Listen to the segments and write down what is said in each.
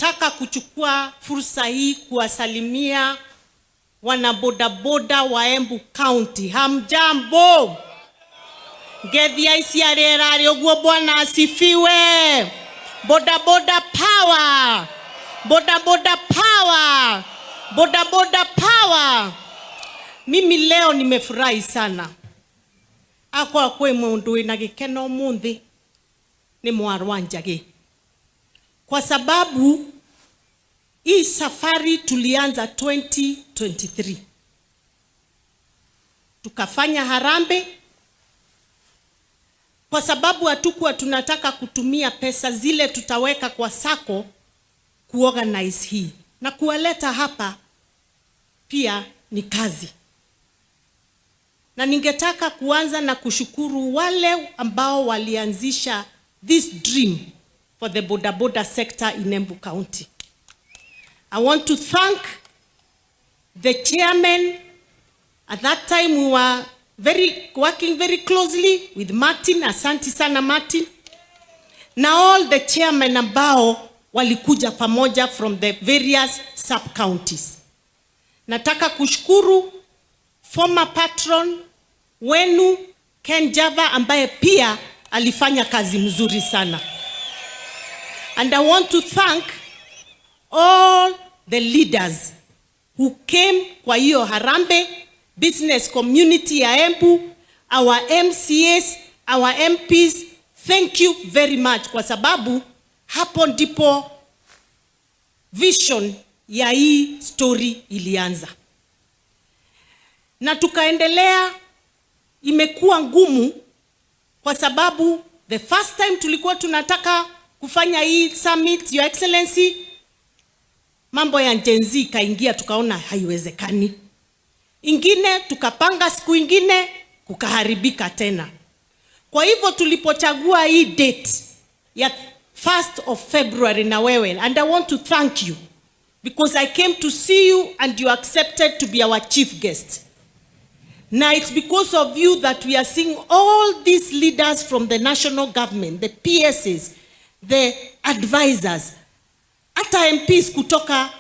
Nataka kuchukua fursa hii kuwasalimia wanabodaboda wa Embu County. Hamjambo? Ngethia ici arĩera ũguo. Bwana asifiwe. Bodaboda power! Bodaboda power! Bodaboda power! Mimi leo nimefurahi sana akwa kwi mundu wina gikeno umuthi ni mwarwa Njagi, kwa sababu hii safari tulianza 2023, tukafanya harambee kwa sababu hatukuwa tunataka kutumia pesa zile tutaweka kwa sacco kuorganize hii na kuwaleta hapa pia ni kazi. Na ningetaka kuanza na kushukuru wale ambao walianzisha this dream for the bodaboda sector in Embu County. I want to thank the chairman. At that time we were working very closely with Martin. Asanti sana, Martin. Na all the chairmen ambao walikuja pamoja from the various sub counties. Nataka kushukuru former patron wenu Ken Java ambaye pia alifanya kazi mzuri sana. And I want to thank all the leaders who came kwa hiyo harambee, business community ya Embu, our MCAs, our MPs, thank you very much kwa sababu hapo ndipo vision ya hii story ilianza. Na tukaendelea. Imekuwa ngumu kwa sababu the first time tulikuwa tunataka kufanya hii summit, Your Excellency, mambo ya Gen Z ikaingia, tukaona haiwezekani. Ingine tukapanga siku ingine, kukaharibika tena. Kwa hivyo tulipochagua hii date ya 1st of February na wewe, and I want to thank you because I came to see you and you accepted to be our chief guest. Now it's because of you that we are seeing all these leaders from the national government, the PSs, the advisors, hata MPs kutoka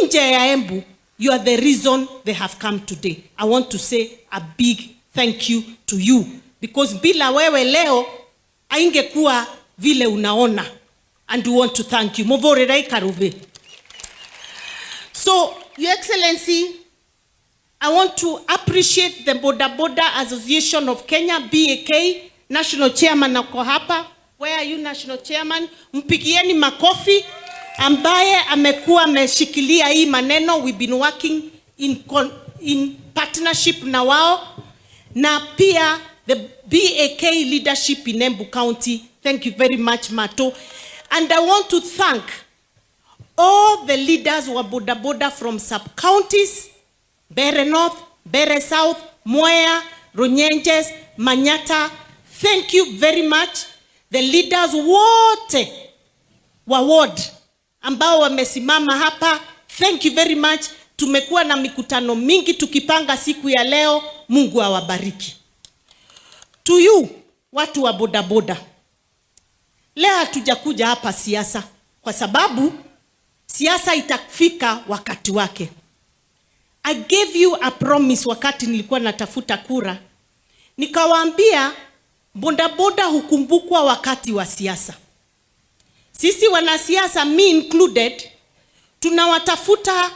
nje ya Embu, you are the reason they have come today. I want to say a big thank you to you because bila wewe leo haingekuwa vile unaona, and we want to thank you. Muvorera ikaruve. So, Your Excellency, I want to appreciate the Boda Boda Association of Kenya, BAK, National Chairman ako hapa. Where are you, National Chairman? Mpigieni makofi ambaye amekuwa ameshikilia hii maneno. We've been working in partnership na wao na pia the BAK leadership in Embu County. Thank you very much, Mato. And I want to thank all the leaders wa boda boda from sub-counties, Mbeere North, Mbeere South, Mwea, Runyenjes, Manyata. Thank you very much. The leaders wote wa ward ambao wamesimama hapa, thank you very much. Tumekuwa na mikutano mingi tukipanga siku ya leo. Mungu awabariki. To you, watu wa bodaboda, leo hatujakuja hapa siasa, kwa sababu siasa itafika wakati wake. I gave you a promise wakati nilikuwa natafuta kura, nikawaambia bodaboda hukumbukwa wakati wa siasa. Sisi wanasiasa, me included, tunawatafuta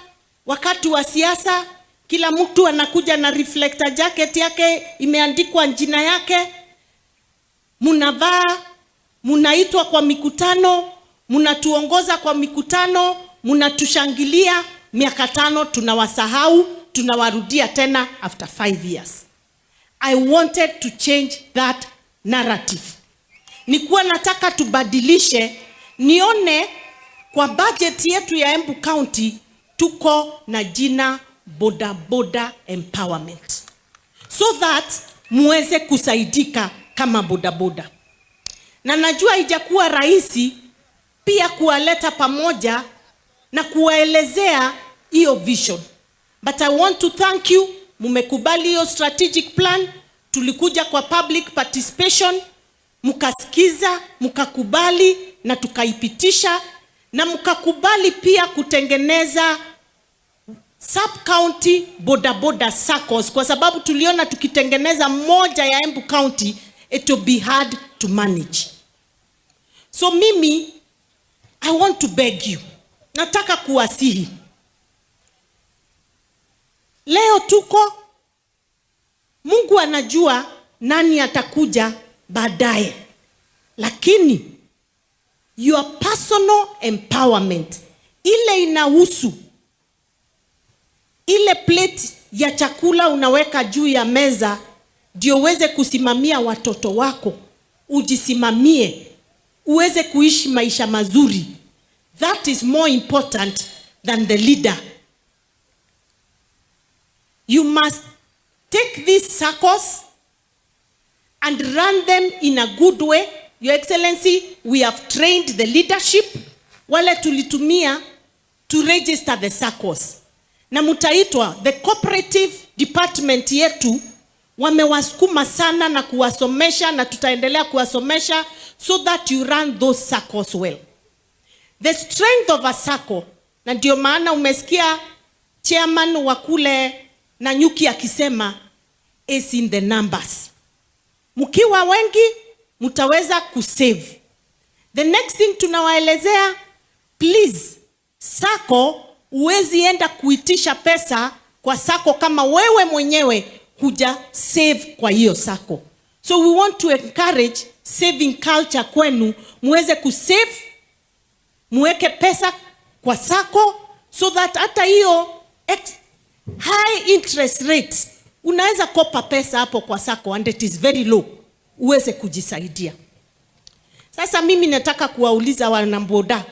wakati wa siasa. Kila mtu anakuja na reflector jacket yake imeandikwa jina yake, munavaa, munaitwa kwa mikutano, munatuongoza kwa mikutano, munatushangilia. Miaka 5 tunawasahau, tunawarudia tena after 5 years. I wanted to change that narrative. Nikuwa nataka tubadilishe, nione kwa budget yetu ya Embu County tuko na jina boda boda empowerment, so that muweze kusaidika kama bodaboda. Na najua haijakuwa rahisi pia kuwaleta pamoja na kuwaelezea hiyo vision, but I want to thank you, mumekubali hiyo strategic plan. Tulikuja kwa public participation, mkasikiza, mkakubali na tukaipitisha. Na mkakubali pia kutengeneza sub county boda boda SACCOs, kwa sababu tuliona tukitengeneza moja ya Embu County, it will be hard to manage. So mimi I want to beg you, nataka kuwasihi leo tuko, Mungu anajua nani atakuja baadaye, lakini your personal empowerment ile inahusu ile plate ya chakula unaweka juu ya meza ndio uweze kusimamia watoto wako, ujisimamie, uweze kuishi maisha mazuri. That is more important than the leader. You must take these SACCOs and run them in a good way. Your Excellency, we have trained the leadership wale tulitumia to register the SACCOs. Na mutaitwa the cooperative department yetu wamewasukuma sana na kuwasomesha na tutaendelea kuwasomesha so that you run those SACCOs well. The strength of a SACCO, na ndio maana umesikia chairman wa kule Nanyuki akisema, is in the numbers. Mkiwa wengi mtaweza kusave. The next thing tunawaelezea, please, SACCO huwezi enda kuitisha pesa kwa SACCO kama wewe mwenyewe huja save kwa hiyo SACCO. So we want to encourage saving culture kwenu, muweze kusave, muweke pesa kwa SACCO so that hata hiyo high interest rates unaweza kopa pesa hapo kwa SACCO and it is very low, uweze kujisaidia. Sasa mimi nataka kuwauliza wanaboda,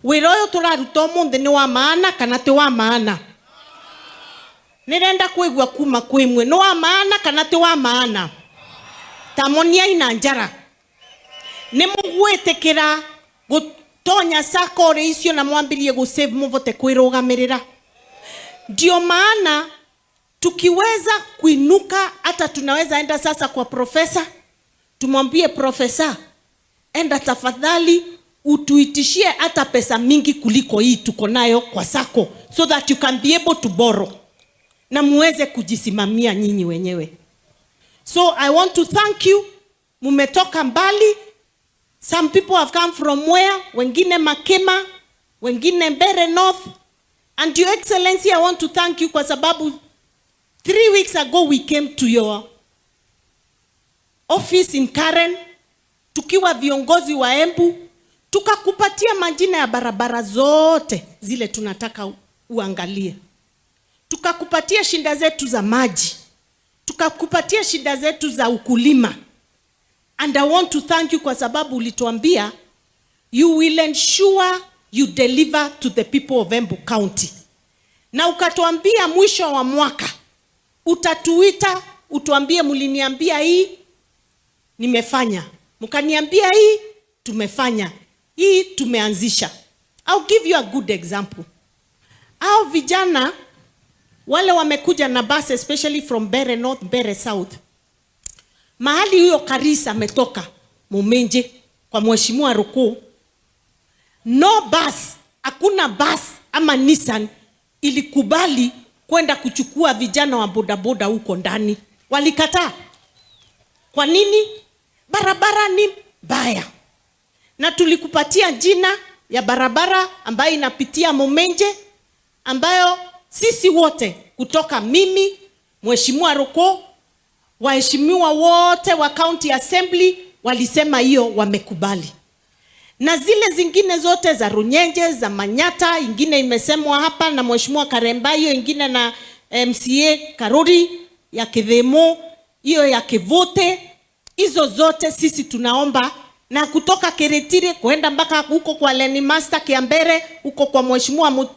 wĩra ũyũ tũraruta ũmũthĩ nĩ wa maana kana ti wa maana? Nĩrenda kwĩgua kuma kwĩ mwe, nĩ wa maana kana ti wa maana? Tamoniai na njara nĩ mũgwĩtĩkĩra gũtonya SACCO rĩ icio na mwambĩrie gũsave mũvote kwĩrũgamĩrĩra? Ndio maana tukiweza kuinuka, hata tunaweza enda sasa kwa profesa, tumwambie, "Profesa, enda tafadhali utuitishie hata pesa mingi kuliko hii tuko nayo kwa SACCO, so that you can be able to borrow na muweze kujisimamia nyinyi wenyewe." So I want to thank you. Mumetoka mbali. Some people have come from where? Wengine Makema, wengine Mbere North. And Your Excellency, I want to thank you kwa sababu 3 weeks ago we came to your office in Karen tukiwa viongozi wa Embu, tukakupatia majina ya barabara zote zile tunataka uangalie, tukakupatia shida zetu za maji, tukakupatia shida zetu za ukulima. And I want to thank you kwa sababu ulituambia you will ensure you deliver to the people of Embu County, na ukatuambia mwisho wa mwaka utatuita utuambie, "Mliniambia hii, nimefanya, mkaniambia hii, tumefanya, hii tumeanzisha." I'll give you a good example. Hao vijana wale wamekuja na bus, especially from Mbeere North, Mbeere South, mahali huyo Karisa ametoka Muminji kwa Mheshimiwa Ruku, no bus, hakuna bus ama Nissan ilikubali kwenda kuchukua vijana wa bodaboda huko ndani. Walikataa. Kwa nini? Barabara ni mbaya, na tulikupatia jina ya barabara ambayo inapitia Momenje, ambayo sisi wote kutoka mimi, Mheshimiwa Ruku, waheshimiwa wote wa County Assembly walisema hiyo wamekubali, na zile zingine zote za Runyenje, za Manyata, ingine imesemwa hapa na Mheshimiwa Karemba, hiyo ingine na MCA Karuri ya Kithimo, hiyo ya Kivute, hizo zote sisi tunaomba, na kutoka Kiritiri kwenda mpaka huko kwa Leni Master Kiambere, huko kwa Mheshimiwa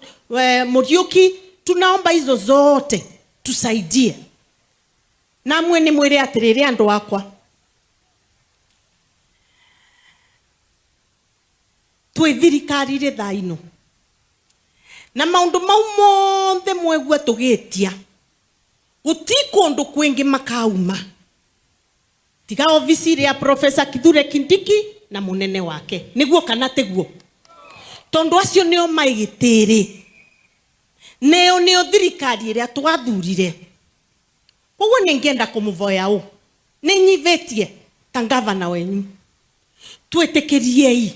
Muriuki, tunaomba hizo zote tusaidie. Namwe nĩ mwĩre atĩrĩrĩ, andũ akwa, twĩ thirikari rĩ thaa ino na maũndũ mau mothe mwegua tũgĩtia gũti kũndũ kwĩngĩ makauma tiga ofici ya Profesa Kithure Kindiki na mũnene wake. Nĩguo kana tiguo? Tondu acio nio maigitiri, neo nio thirikari iria twathurire. Koguo ningienda kumuvoya u ninyivitie ta ngavana wenyu, twitikiriei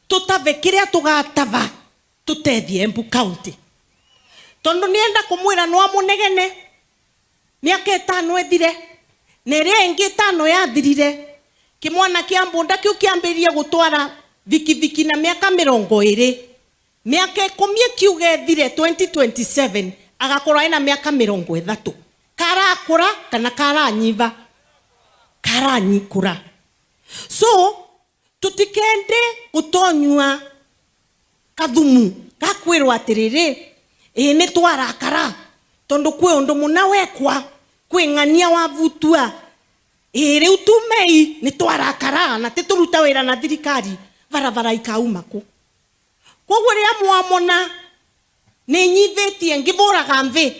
tutave kiria tugatava tutethie Embu County. Tondu nienda kumwira no amunegene miaka 5 ethire na iria ingi 5 yathirire, kimwana kia mbunda kiu kiambirie gutwara vikiviki na miaka 20, miaka 10 kiuga ethire 2027 agakorwo ena miaka 30. Karakura kana karanyiva? Karanyikura. So tutikende gutonyua kathumu gakwirwo atiriri, ii ni twarakara tondu kwi undu muna wekwa, kwi ng'ania wavutua, ii riu tumei ni twarakara na ti turuta wira na thirikari, barabara ikauma ku. Koguo riria mwamona ni nyithitie ngivuraga mvi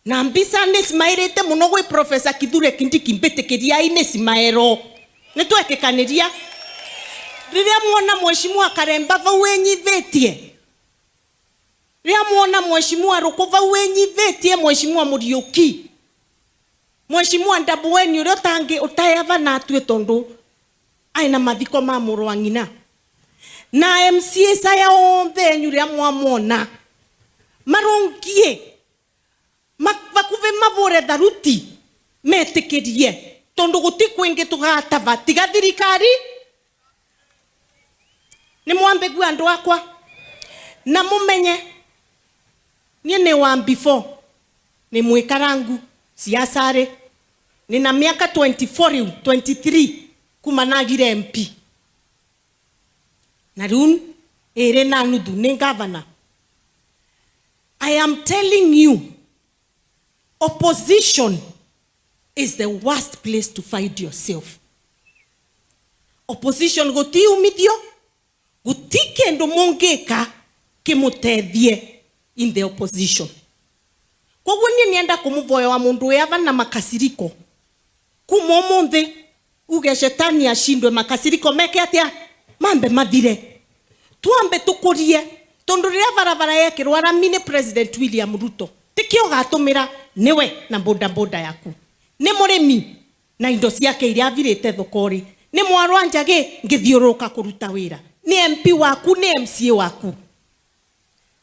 na mbisa ni cimairite muno gwi Professor Kithure Kindiki, mbitikiria ni cimaero ni twekikaniria. Riria mwona mheshimiwa Karemba vau enyithitie, riria mwona mheshimiwa Ruku vau enyithitie, mheshimiwa Muriuki, mheshimiwa Ndabueni uria utangi utayava na atue tondu aina mathiko ma muru wa ng'ina, na MCA saya onthe enyu riria mwamona marungie vakuvi mavure tharuti metikirie, tondu guti kwingi tugatava tiga thirikari. Ni mwambigua andu akwa na mumenye nie ni wa before ni mwikarangu siasari, ni na miaka 24 riu 23 kuma nagire MP, na riu iri na nuthu ni governor. I am telling you, opposition is the worst place to find yourself. Opposition guti umithio, guti kindu mungika kimutethie in the opposition. Koguo nie nienda kumuvoya wa mundu wi na makasiriko kuma umuthi uge shetani ashindwe, makasiriko meke atia mambe mathire, twambe tukurie, tondu riria barabara yekirwo rami ni President William Ruto tikio gatumira niwe na boda boda yaku, ni murimi na indo ciake iria avirite thokori, ni mwarwa njagi ngithiuruka kuruta wira, ni MP waku, ni MCA waku.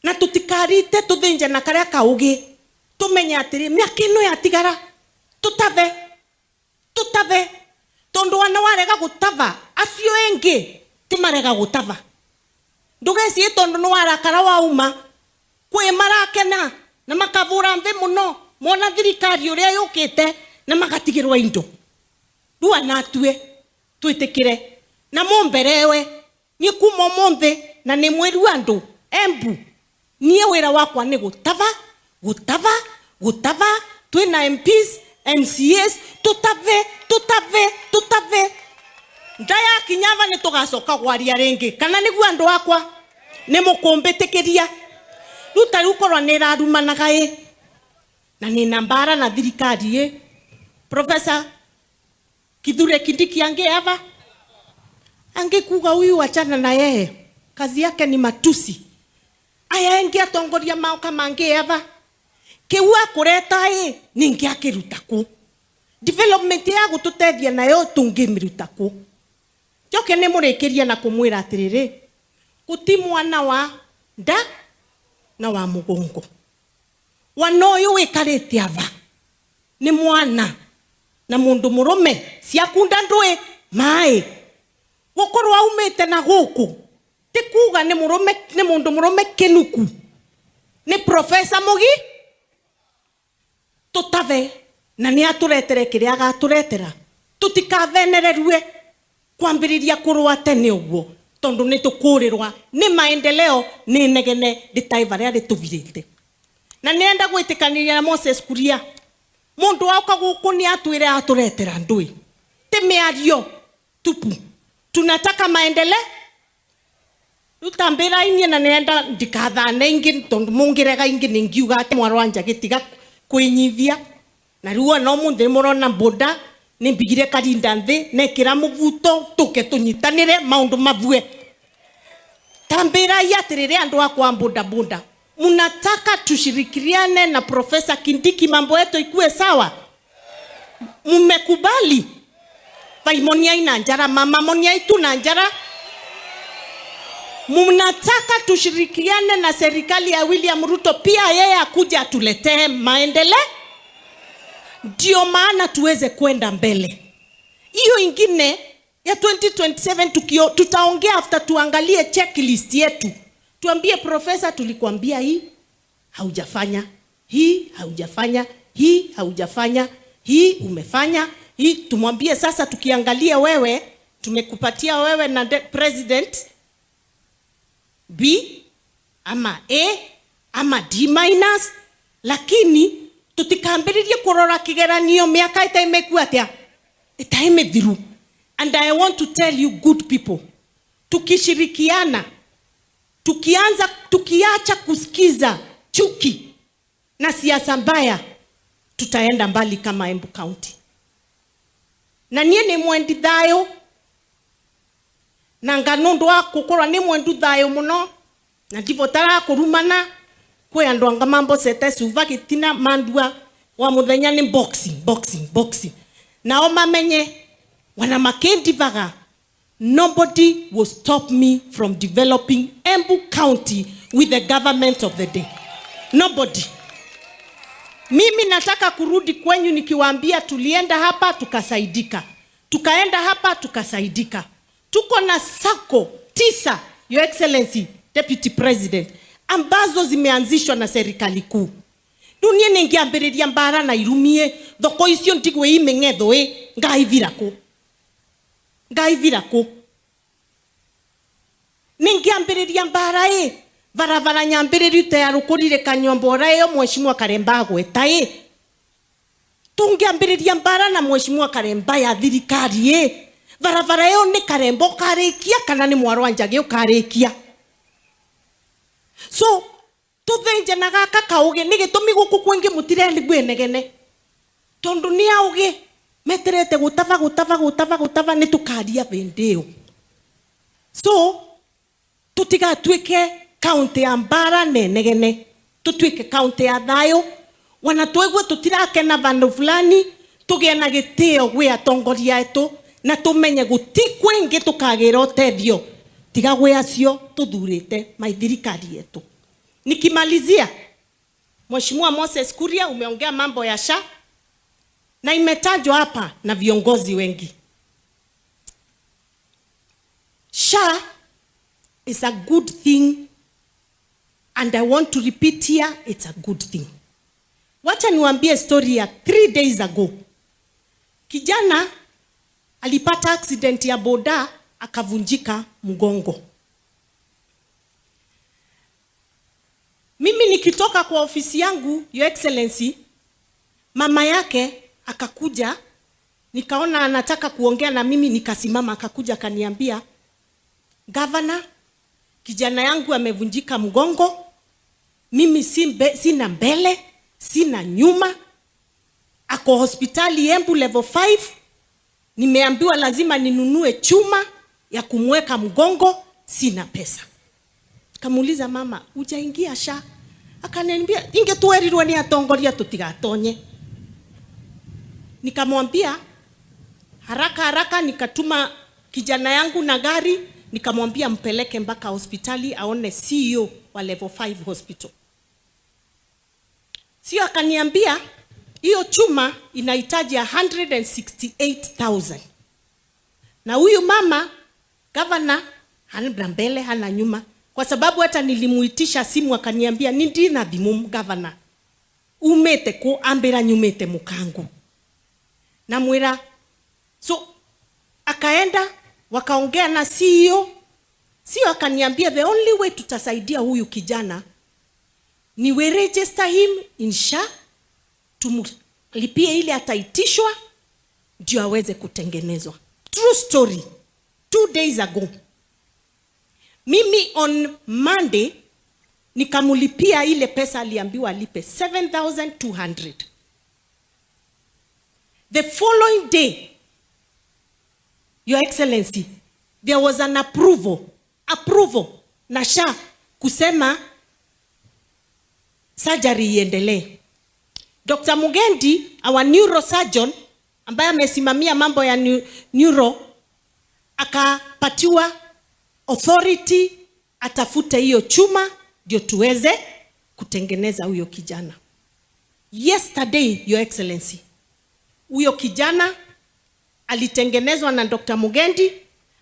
Na tutikarite tuthinje na karia kaugi, tumenye atiri miaka ino yatigara tutave, tutave, tondu wana warega gutava acio engi ti marega gutava. Ndugecie tondu ni warakara wauma kwi marakena na makavura nthi muno mona thirikari uria yukite na magatigirwa indo. Riu anatue twitikire na mumberewe ni kuma umuthi na ni mwiru andu Embu nie wira wakwa ni gutava, gutava, gutava, twina MPs, MCAs, tutave, tutave, tutave. Ndaya kinyava ni tugacoka gwaria ringi kana niguo andu akwa ni mukumbitikiria. Riu ta riu korwa ni rarumanaga i na ni na mbara na thirikari i. Professor Kithure Kindiki ange ava angekuga huyu achana na yeye, kazi yake ni matusi. Aya engi atongoria mauka mangi ava kiu akureta i ningi akiruta ku development ya gututethia nayo tungimiruta ku. Njoke ni murikirie na kumwira atiriri, guti mwana wa nda na wa mugongo, wana uyu wikarite ava ni mwana na mundu murume ciakunda ndui mai gukorwo aumite na guku ti kuga ni murume, ni mundu murume kinuku, ni professor Mugi tutave na ni aturetere kiria agaturetera, tutikavenererue kwambiriria kurwa tene uguo tondu ni tukurirwa ni maendeleo ni negene ritai varia rituvirite. Na nienda gwitikaniria na Moses Kuria, mundu auka guku ni atwire aturetera ndui ti miario tupu, tunataka maendeleo. Rutambira inie na nienda ndikathane ingi tondu mungirega ingi ningiuga ati mwarwa njagi tiga kwinyithia. Na riu ona umuthi murona boda ni mbigire karinda nthi nekira muvuto tuke tunyitanire maundu mavue. Tambirai atiriri, andu akwa bodaboda, mnataka tushirikiane na Profesa Kindiki mambo yetu ikuwe sawa? Mmekubali? Vaimonia na njara, mama monia itu na njara. Mnataka tushirikiane na serikali ya William Ruto pia yeye akuja atuletee maendeleo, ndio maana tuweze kwenda mbele. Hiyo ingine ya 2027 tutaongea after tuangalie checklist yetu, tuambie profesa, tulikuambia hii haujafanya, hii haujafanya, hii haujafanya, hii umefanya, hii tumwambie sasa, tukiangalia wewe, tumekupatia wewe na president B ama A ama D minus, lakini tutikambiririe kurora kigeranio miaka itaimekua atia itaimithiru. And I want to tell you, good people, tukishirikiana, tukianza, tukiacha kusikiza chuki na siasa mbaya, tutaenda mbali kama Embu County. Na niĩ nĩ mwendi thayũ na nga nũndũ wa gũkorwo nĩ mwendu thayũ mũno na ndibotaga kũrumana. Kwĩ andũ anga mambocete cuba gĩtina mandua wa mũthenya nĩ boxing, boxing, boxing, nao mamenye wana makindivaga. Nobody will stop me from developing Embu County with the government of the day. Nobody. Mimi nataka kurudi kwenyu nikiwaambia tulienda hapa tukasaidika, tukaenda hapa tukasaidika. Tuko na SACCO 9, Your Excellency Deputy President, ambazo zimeanzishwa na serikali kuu. Riu nie ningiambiriria mbara na irumie thoko icio ndigwe imeng'etho ĩ ngaivira kũ, ngaivira kũ? Ningiambiriria mbara ĩ barabara nyambĩrĩrio ta ya rũkũrire kanyombora ĩyo mheshimiwa Karemba agweta ĩ tũngĩambĩrĩria mbara na mheshimiwa Karemba ya thirikari ĩ barabara ĩyo nĩ Karemba ũkarĩkia kana nĩ mwarwa Njagĩ ũkarĩkia? So tũthĩnje na gaka kaũgĩ nĩ gĩtũmi gũkũ kwingĩ mũtirendiguĩ negene tondũ nĩ aũgĩ meterete gũtaba gũtaba gũtaba gũtaba nĩ tũkaria bĩndĩ ĩyo. So tutigatuĩke kaunti ya mbara nenegene, tutuĩke kaunti ya thayũ. Wana twigue tutirakena vandu fulani, tugie na gĩtĩo gwĩ atongoria etu na tumenye guti kwingi tukagira ũtethio tiga gwĩ acio tuthurĩte mai thirikari yetu. Nikimalizia, Mheshimiwa Moses Kuria, umeongea mambo ya SHA na imetajwa hapa na viongozi wengi. SHA is a good thing, and I want to repeat here, it's a good thing. Wacha niwaambie story ya 3 days ago. Kijana alipata accident ya boda, akavunjika mgongo. Mimi nikitoka kwa ofisi yangu, Your Excellency, mama yake akakuja, nikaona anataka kuongea na mimi, nikasimama, akakuja akaniambia, "Governor, kijana yangu amevunjika mgongo, mimi sina mbele, sina nyuma, ako hospitali Embu level 5, nimeambiwa lazima ninunue chuma ya kumweka mgongo, sina pesa." Kamuuliza, "Mama, hujaingia SHA?" Akaniambia, "Ingetwerirwo ni atongoria tutigatonye." Nikamwambia haraka haraka, nikatuma kijana yangu na gari, nikamwambia mpeleke mpaka hospitali aone CEO wa level 5 hospital. Sio, akaniambia hiyo chuma inahitaji 168,000. Na huyu mama, governor, hana mbele hana nyuma, kwa sababu hata nilimuitisha simu akaniambia, "Ni ndina thimu, governor, umete ku ambira nyumite mukangu namwira." So akaenda wakaongea na CEO. CEO akaniambia, "The only way tutasaidia huyu kijana ni we register him in SHA, tumlipie ile ataitishwa ndio aweze kutengenezwa." True story, 2 days ago. Mimi on Monday nikamlipia ile pesa aliambiwa alipe, 7200. The following day, Your Excellency, there was an approval. na SHA kusema surgery iendelee. Dr. Mugendi, our neurosurgeon ambaye amesimamia mambo ya neuro, akapatiwa authority atafute hiyo chuma ndio tuweze kutengeneza huyo kijana. Yesterday, Your Excellency, huyo kijana alitengenezwa na Dr. Mugendi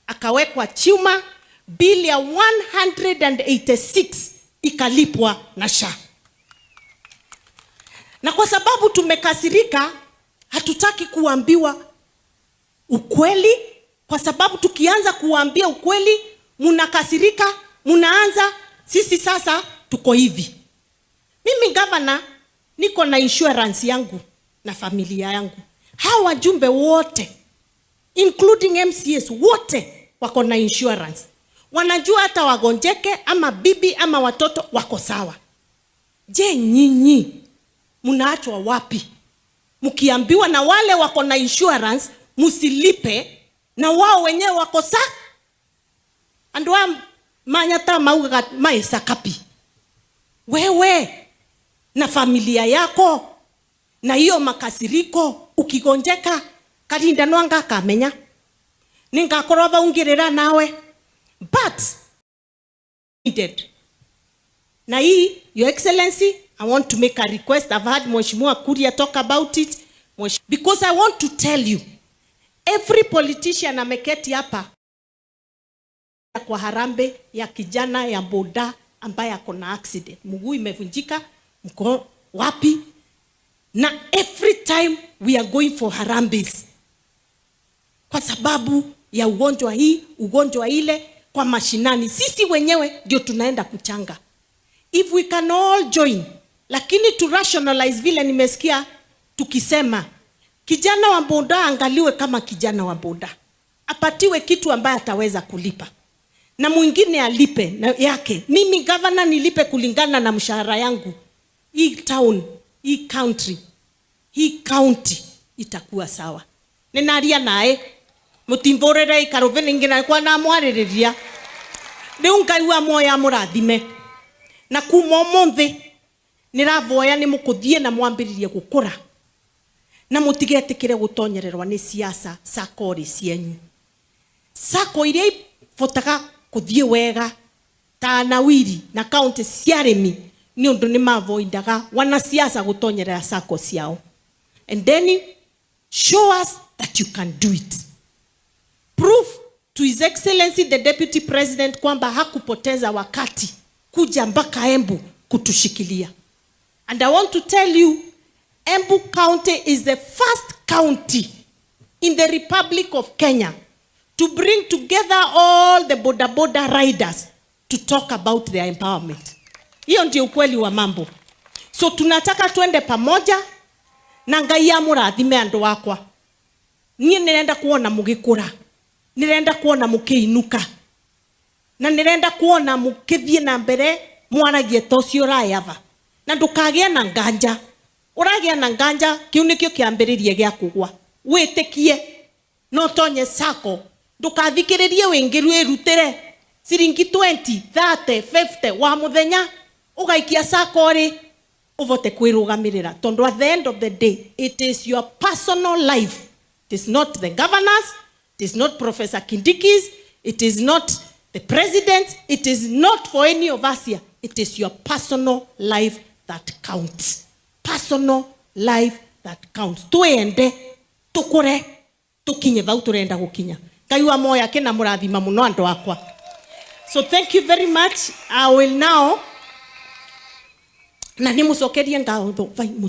akawekwa chuma, bili ya 186 ikalipwa na SHA. Na kwa sababu tumekasirika, hatutaki kuambiwa ukweli, kwa sababu tukianza kuambia ukweli mnakasirika, mnaanza sisi sasa tuko hivi. Mimi governor niko na insurance yangu na familia yangu. Hawa wajumbe wote including MCAs wote wako na insurance, wanajua hata wagonjeke ama bibi ama watoto wako sawa. Je, nyinyi mnaachwa wapi? Mkiambiwa na wale wako na insurance msilipe, na wao wenyewe wako sa andu a manyata maugaga maisa kapi. Wewe na familia yako na hiyo makasiriko, ukigonjeka karinda nwanga kamenya ningakorwo vaungirira nawe, but needed. Na hii, Your Excellency, I want to make a request. I've heard Mheshimiwa Kuria talk about it, because I want to tell you, every politician ameketi hapa kwa harambee ya kijana ya boda ambaye ako na accident, mguu imevunjika, mko wapi? Na every time we are going for harambees kwa sababu ya ugonjwa hii, ugonjwa ile, kwa mashinani, sisi wenyewe ndio tunaenda kuchanga. If we can all join, lakini to rationalize, vile nimesikia tukisema kijana wa boda angaliwe kama kijana wa boda, apatiwe kitu ambaye ataweza kulipa na mwingine alipe na yake. Mimi governor nilipe kulingana na mshahara yangu. Hii town, hii country, hii county itakuwa sawa. Ninaria naye mutimburire ikarubi ningi na kwa namwaririria riu. Ngai wa moya murathime na kuma umuthi niravoya ni mukuthie na mwambiririe gukura na mutigetikire gutonyererwa ni siasa SACCO cienyu. SACCO iria ibotaga kuthie wega ta Nawiri na kaunti cia arimi ni undu ni mavoindaga wanasiasa gutonyerera SACCO ciao. And then show us that you can do it. Proof to His Excellency the Deputy President kwamba hakupoteza wakati kuja mpaka Embu kutushikilia. And I want to tell you, Embu County is the first county in the Republic of Kenya to bring together all the boda boda riders to talk about their empowerment. Hiyo ndio ukweli wa mambo. So tunataka twende pamoja na Ngai amurathime andu akwa. Niĩ nĩrenda kuona mũgĩkũra, nĩrenda kuona mũkĩinuka, na nĩrenda kuona mũkĩthiĩ na mbere mwaragie ta ũcio ũrayava, na ndũkagĩe na nganja. Ũragĩa na nganja, kĩu nĩkĩo kĩambĩrĩria gĩa kũgwa. Wĩtĩkie no tonye SACCO, ndũkathikĩrĩrie wĩngĩ, wĩrutĩre ciringi 20, 30, 50 wa mũthenya ũgaikia SACCO rĩ ũvote kwĩrũgamĩrĩra, tondũ at the end of the day it is your personal life. It is not the governors, it is not Professor Kindiki's, it is not the president, it is not for any of us here. It is your personal life that counts, personal life that counts. Twende tukure tukinye vau turenda gukinya. Ngai wa moya kina murathima muno andu akwa. So thank you very much. I will now na nimucokerie ngatho vai.